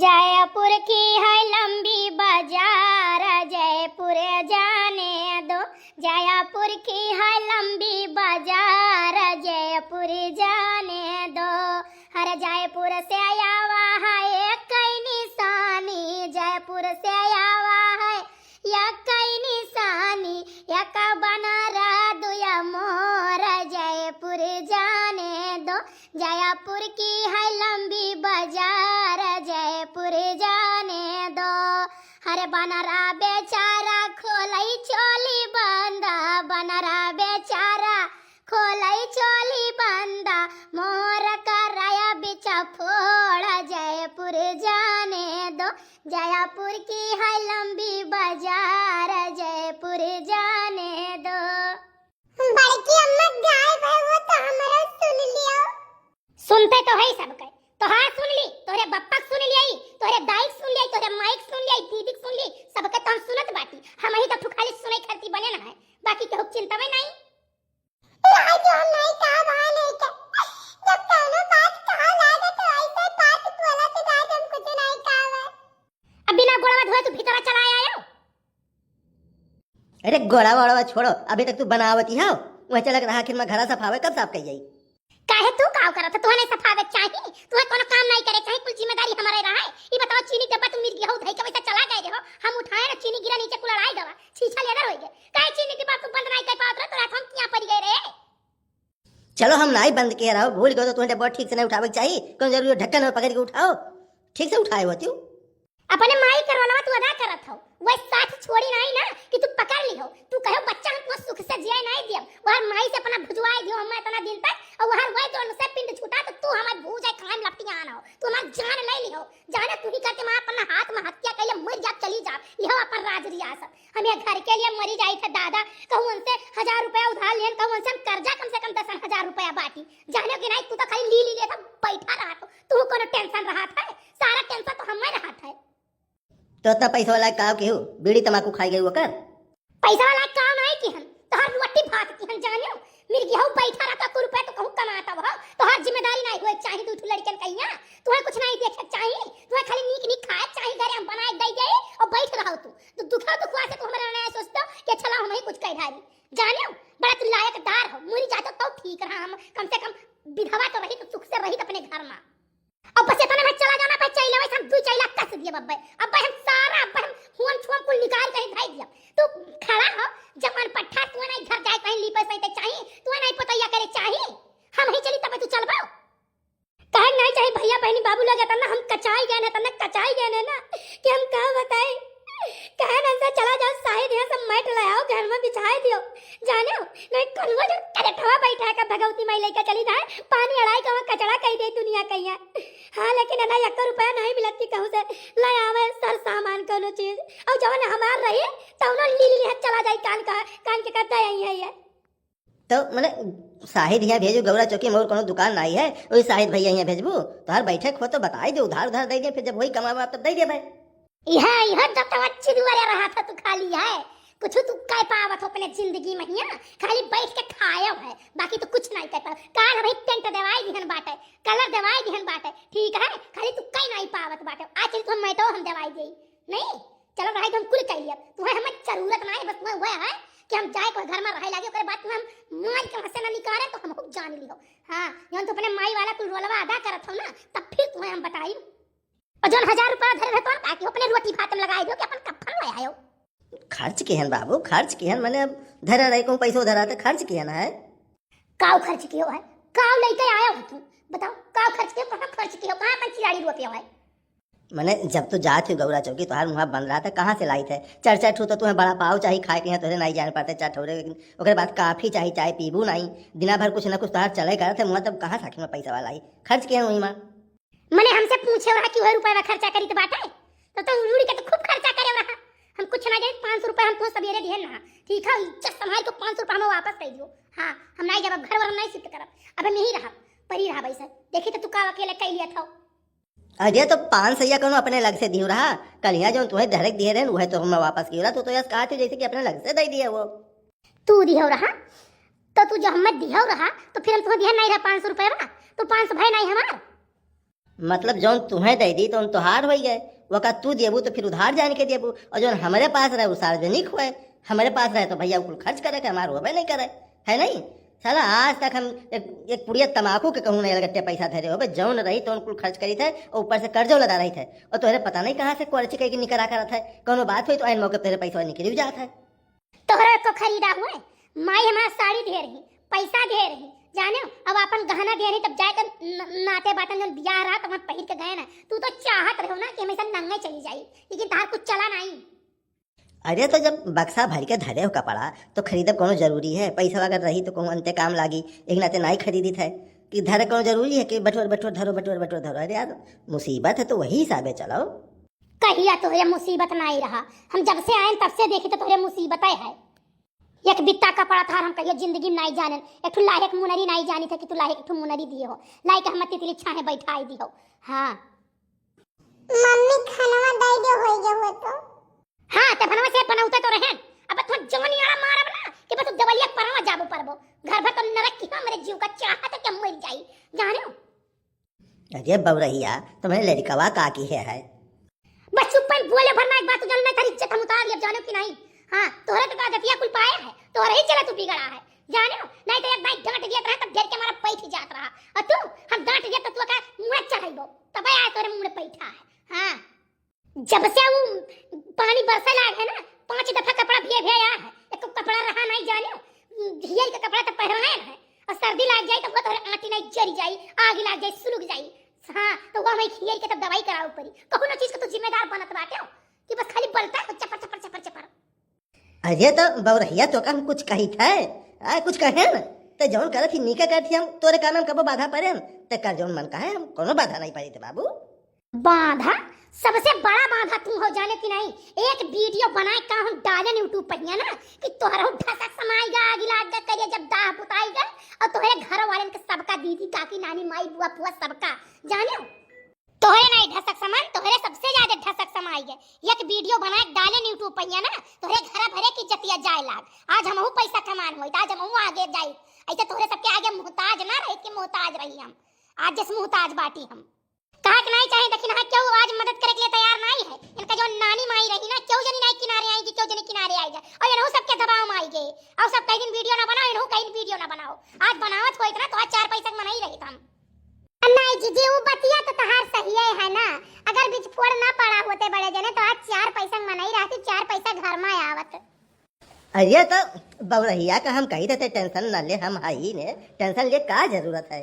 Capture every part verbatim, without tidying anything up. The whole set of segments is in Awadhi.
जयपुर की है लंबी बाजार, जयपुर जाने दो। जयपुर की है लंबी बाजार, जयपुर जाने दो। हर जयपुर से आवा है एक कई निशानी, जयपुर से आवा है या कई निशानी, या का बनारा दुया मोर, जयपुर जाने दो। जयपुर की है लंबी बाजार, जयपुर जाने दो। हर बनरा बेचारा खोलई चोली बंदा, बनरा बेचारा खोलई चोली बंदा, मोर कराया बिचा फोड़, जयपुर जाने दो। जयपुर की है लंबी बाजार, जयपुर जाने दो। बड़की अम्मा गायब है, वो तो हमरो सुन लियो। सुनते तो है सबके, तोहार सुन ली, तोहरे बप्पा के सुन लियाई, तोहरे दाई के सुन लियाई, तोहरे माई के सुन लियाई, दीदी के सुन ली, सबके तो हम सुनत बाटी। हम ही तो ठुखाली सुनई खरती बने ना है, बाकी केहू के चिंता में नहीं। लाजो हम नहीं कहा, वहाँ नहीं के। जब कौनो बात कहा लागे तो ऐसे बात बोला तो लाज हम कुछ नहीं कहा। अब बिना गोड़वा धोए तू भीतर चला आयो। अरे गोड़वा वोड़वा छोड़ो, अभी तक तू बनावती हो, वह चलक रहा आखिर में घरा सफावे, कब साफ कई जाई? काहे तू काव करत है? तुहे नहीं सफावे चाही, तुहे कोनो काम नहीं करे चाही, कुल जिम्मेदारी हमारे रहा है। ई बताओ चीनी डब्बा तू मिल गया हो, धई के वैसे चला गए रहो, हम उठाए ना चीनी गिरा नीचे कुल अड़ाई गवा, छीछा लेदर होई गए। काहे चीनी डिब्बा तू बंद नहीं कर पावत रहे, तोरा हम किया पड़ी गए रे। चलो हम नाई बंद किए रहो, भूल गयो तो तुहे डब्बा ठीक से नहीं उठावे के चाही, कौन जरूरी है ढक्कन में पकड़ के उठाओ, ठीक से उठाए होती। अपने माई के रोलवा तू अदा करत हो, वह साथ छोड़ी नहीं ना कि तू पकड़ ली हो। तू कहो बच्चा हम तुहे सुख से जिए नहीं दियम, वहर माई से अपना भुजवाए दियो हम इतना दिन तक, और वहर वह दोनों से पिंड छूटा तो तू हमार भूजे खाए में लपटियान हो, तू हमार जान ले ली हो। जाने तू ही करके माँ अपना हाथ में हत्या कैले मर जा, चली जा, लिहो अपन राज रियासत। हम ये घर के लिए मरी जाई थे दादा, कहूँ उनसे हजार रुपया उधार लेन, कहूँ उनसे हम कर्जा कम से कम दस हजार रुपया बाटी। जाने कि नहीं, तू तो खाली ली ली लेता बैठा रहा तो, तू कोनो टेंशन रहा था, सारा टेंशन तो हमें रहा था। तो इतना पैसा वाला का केहू बीड़ी तमाकू खाई गई ओकर? पैसा वाला काम नहीं किहन, तोहर रोटी भात किहन जानियो। मिर्गिया हो बैठा रहता, को रुपया तो कहूँ कमाता हो, तोहर जिम्मेदारी नहीं हुए चाही, दू ठो लड़कन कहिया, तुहे कुछ नहीं देखे चाही, तुहे खाली नीक नीक खाए चाही, घरे हम बनाए दे दे और बैठ रहो तू। तो दुखा दुखवा से तू हमारे नहीं सोचते कि अच्छा ला हम ही कुछ कह धारी। जानियो, बड़ा तू लायकदार हो, मुरी जातो तो ठीक रहा, हम कम से कम विधवा तो रही तो सुख से रही अपने घर में। अब बस इतना में चला जाना, भाई चैला वैसे हम दू चैला कस दिए अब्बे। अब्बे हम सारा, अब्बे हम हुअम छुअम कुल निकाल के ही भाई दिया। तू खड़ा हो, जवान पट्ठा, तू नहीं घर जाए कहीं लीपे सैते चाही, तू नहीं पतैया करे चाही। हम ही चली तब तू चलबो। कहे नहीं चाही भैया बहनी बाबू लोग, इतना हम कचाई गए हैं, इतना कचाई गए हैं ना कि हम का बताई। कहे ना से चला जाओ, साहिद यहाँ से मैट ले आओ, घर में बिछाए दियो। जाने हो, नहीं कलवा जो करेठवा बैठा है का भगवती माई लेकर चली जाए, पानी अड़ाई का वहाँ कचड़ा कही दे दुनिया कहिया। हाँ, लेकिन है ना, एक रुपया नहीं मिलत कि कहूँ से ले आवे सर सामान कोनो चीज। और जवन हमार रही, तौनो ली ली है, चला जाई कान का, कान के करता यही है ये। तो मने साहिद यहाँ भेजू, गौरा चौकी में और कोनो दुकान नहीं है, वही साहिद भैया यहाँ भेजबू। तोहार बैठक हो तो बताई दे, उधार उधार दे दे, फिर जब वही कमावा तब दे दे भाई। यह, यह जब तक अच्छी दुआरे रहा था तू खाली है, कुछ तू कह पावत हो अपने जिंदगी में हिया, खाली बैठ के खायो है, बाकी तो कुछ नहीं कह पाओ। काल हम टेंट देवाई दिहन बाटे, कलर देवाई दिहन बाटे, ठीक है, खाली तू कह नहीं पावत बाटे। आज चल तू हम मैटो हम देवाई दे, नहीं चलो रहे तो हम कुल कह लिया, तुम्हें हमें जरूरत नहीं, बस तुम्हें वह है कि हम जाए कोई घर में रहे लागे, ओकरे बाद तुम्हें हम मार के वहाँ से ना निकाले तो हम खूब जान लियो। हाँ, जौन तू अपने माई वाला कुल रोलवा अदा करत हो ना, तब फिर तुम्हें हम बताई। और जौन हजार रुपया धरे रहतो ना, ताकि अपने रोटी भात में लगाए दो कि अपन कफन ले आयो। खर्च किहन बाबू, खर्च किहन, मने अब धरे रहे कहूँ पैसो धरा तो खर्च किहन है। काव खर्च कियो है? काव लेके आयो है तू? बताओ, काव खर्च कियो, कहाँ खर्च कियो, कहाँ अपन चिराड़ी रोपियो है? मने जब तू जात हो गौरा चौकी, तोहार मुँह बंद रहा था, कहाँ से लाई थे? चार चार ठू तो तुम्हें बड़ा पाव चाही खाए के, यहाँ तोहरे नहीं जान पाते चार ठौरे, लेकिन ओकरे बाद काफी चाही, चाय पीबू नहीं, दिना भर कुछ ना कुछ तोहार चले करत है, मुँह तब कहाँ से आखिर में पैसा वाला आई? खर्च किहन वही माँ। मने हमसे पूछे रहा कि वह रुपया खर्चा करी तो बाटे, तो, तो उड़ी के तो खूब खर्चा करे रहा। हम कुछ ना जाए, पाँच सौ रुपया हम तो सवेरे दिए ना, ठीक है, इज्जत संभाल के पाँच सौ रुपया हमें वापस कर दियो। हाँ, हम नहीं जब अब घर वर हम नहीं शिफ्ट करब, अब हम यही रहब, परी रहब ऐसे। देखी तो तू का अकेले कह लिया था। अरे तो पाँच सैया कोनो अपने लग से दियो रहा, कल यहाँ जो तुम्हें धड़क दिए रहे, वह तो हमें वापस कियो रहा, तो, तो यस कहा थे जैसे कि अपने लग से दे दिया वो। तू दियो रहा, तो तू जो हमें दियो रहा, तो फिर हम तुम्हें दिया नहीं रहा पाँच सौ रुपया, तो पाँच सौ भाई नहीं हमार। मतलब जौन तुहें दइ दी तौन तोहार होइ गए, वका तू देबू तो फिर उधार जान के देबू, और जौन हमरे पास रहे उ सार्वजनिक होए। हमरे पास रहे तो भइया उ कुल खर्च करे के, हमार होबे नहीं करे, है नहीं? साला आज तक हम एक, एक पुड़िया तमाकू के कहूँ नहीं अलगट्टे पैसा धरे होबे, जौन रही तौन कुल खर्च करित है और ऊपर से कर्जो लदा रहित है। और तोहरे पता नहीं कहाँ से क्वारची कइके निकरा करत है, कौनो बात होई तो ऐन मौके पे तोहरे पैसा निकल जात है। तोहरा एको खरीदा हुए, माई हमार साड़ी दिहे रही, पैसा दिहे रही, जाने हो, अब आपन गहना दिहे रही, तब जाए के न-, नाते बाटन जौन बियाह रहा, तब हम पहिर के गए ना। तू तो चाहत रहो ना कि हम ऐसा नंगे चली जाई, लेकिन तहार कुछ चला नहीं। अरे तो जब बक्सा भर के धरे हो कपड़ा, तो खरीदब कौनो जरूरी है? पैसा अगर रही तो कहूँ अंते काम लागी, एक नाते नाई खरीदित है कि धरे कौनो जरूरी है कि बटोर बटोर धरो, बटोर बटोर धरो। अरे यार, मुसीबत है तो वही हिसाबे चलो। कहिया तोहरे मुसीबत नाई रहा, हम जब से आएन तब से देखी तो तोहरे मुसीबत है। एक बित्ता कपड़ा था, हम कहियो जिंदगी में नाई जानेन, एक ठो लाहे के मुनरी नाई जानी था कि तू लाहे एक ठो मुनरी दिए हो, लाई के हम तितली छाहे बैठाई दी हो। हाँ। मम्मी, खानवा दे दो, होई गए हो तो। हाँ, ते भनवा से बनौते तो रहेन। अब तो जवानी आला मारब ना कि बस देवलिया परवा जाबो परबो। घर भर तो नरक की हमरे जीव का चाहत है कि हम मर जाई, जाने हो? अरे बउरहिया, तुम्हरे लड़िकवा का किहे है? बस चुप्पन बोले भर ना एक बात, तू जान ना, तेरी इज्जत हम उतार लिया, जानो कि नहीं? हाँ, तोहरे तो का दतिया कुल पाए है, तोहरे ही चला तू बिगड़ा है, जाने हो? नहीं तो एक बार डांट दिया रहा तब डर के मारा बैठ जात रहा, और तू हम डांट दिया तो तू का मुँह चढ़ाइबो, तब आया तोरे मुँह बैठा है। हाँ। जब से वो पानी बरसे लाग है ना, पाँच दफा कपड़ा भिए भिए आया है, एक कपड़ा रहा नहीं जाने, हियर के कपड़ा तो पहराए है, और सर्दी लाग जाई तो वो तोहरे आटी नहीं जरी जाई, आग लाग जाई, सुलग जाई। हाँ, तो वो हमें हियर के तब दवाई करावे पड़ी। कहू ना चीज को तू जिम्मेदार बनत बाटे हो कि बस खाली बलता है चपर चपर चपर चपर। अरे तो बउरहिया, तो का हम कुछ कही थे? आ, कुछ कहे न? ते जौन करत ही नीके करत ही, हम तोरे काम में कबो बाधा पड़े न? ते कर जौन मन कहे, हम कोनो बाधा नहीं पड़ी थे बाबू। बाधा? सबसे बड़ा बाधा तू हो, जाने कि नहीं? एक वीडियो बनाए का हम डालेन YouTube पहिया ना कि तोहरा ढसक समाइगा, आगी लाग गा करिया, जब दाह बुताइगा, और तोहरे घर वालेन के सबका, दीदी, काकी, नानी, माई, बुआ, फुआ, सबका, जाने हो? तोहरे नहीं ढसक समान, तोहरे सबसे ज्यादा ढसक समाइगा। एक वीडियो बनाए डालेन YouTube पहिया ना, तोहरे घर भरे की इज्जतिया जाए लाग। आज हमहू पैसा कमान होइत, आज हमहू आगे जाई। ऐसे तोहरे सबके आगे मोहताज ना रही कि मोहताज रही हम। आज जस मोहताज बाटी हम। कहा कि नहीं चाहे, देखी ना, क्यों आज मदद करे के लिए तैयार नहीं है। इनका जो नानी माई रही ना, क्यों जनी नहीं किनारे आई कि क्यों जनी किनारे आई जाए। और इनहू सबके दबाव में आई गए। और सब कई दिन वीडियो ना बनाओ, इनहू कई दिन वीडियो ना बनाओ। आज बनावत होइत ना तो आज चार पैसा के मनई रहित हम। नहीं जीजी, वो बतिया तो तहार सही है ना। अगर बिचफोड़ ना पड़ा होते बड़े जने तो आज चार पैसा के मनई रहती, चार पैसा घर में आवत। अरे तो बउरहिया का हम कही देते, टेंशन ना ले, हम हई ने, टेंशन ले का जरूरत है?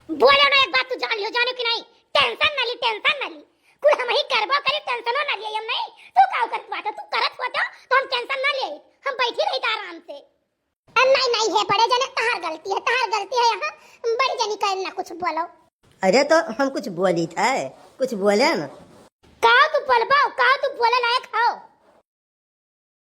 बोलो ना एक बात, तू जान लियो, जानो कि नहीं? टेंशन ना ली, टेंशन ना ली, कुल हम ही करबो करी, टेंशनो ना लिए हम नहीं। तू का करत बाटे, तू करत होतो तो हम टेंशन ना लिए, हम बैठी रही आराम से। अ, नहीं नहीं है बड़े जने, तहार गलती है, तहार गलती है, यहाँ बड़ी जनी कर ना कुछ बोलो। अरे तो हम कुछ बोली थे, कुछ बोले ना। का तू बोलबो, का तू बोले लायक हो?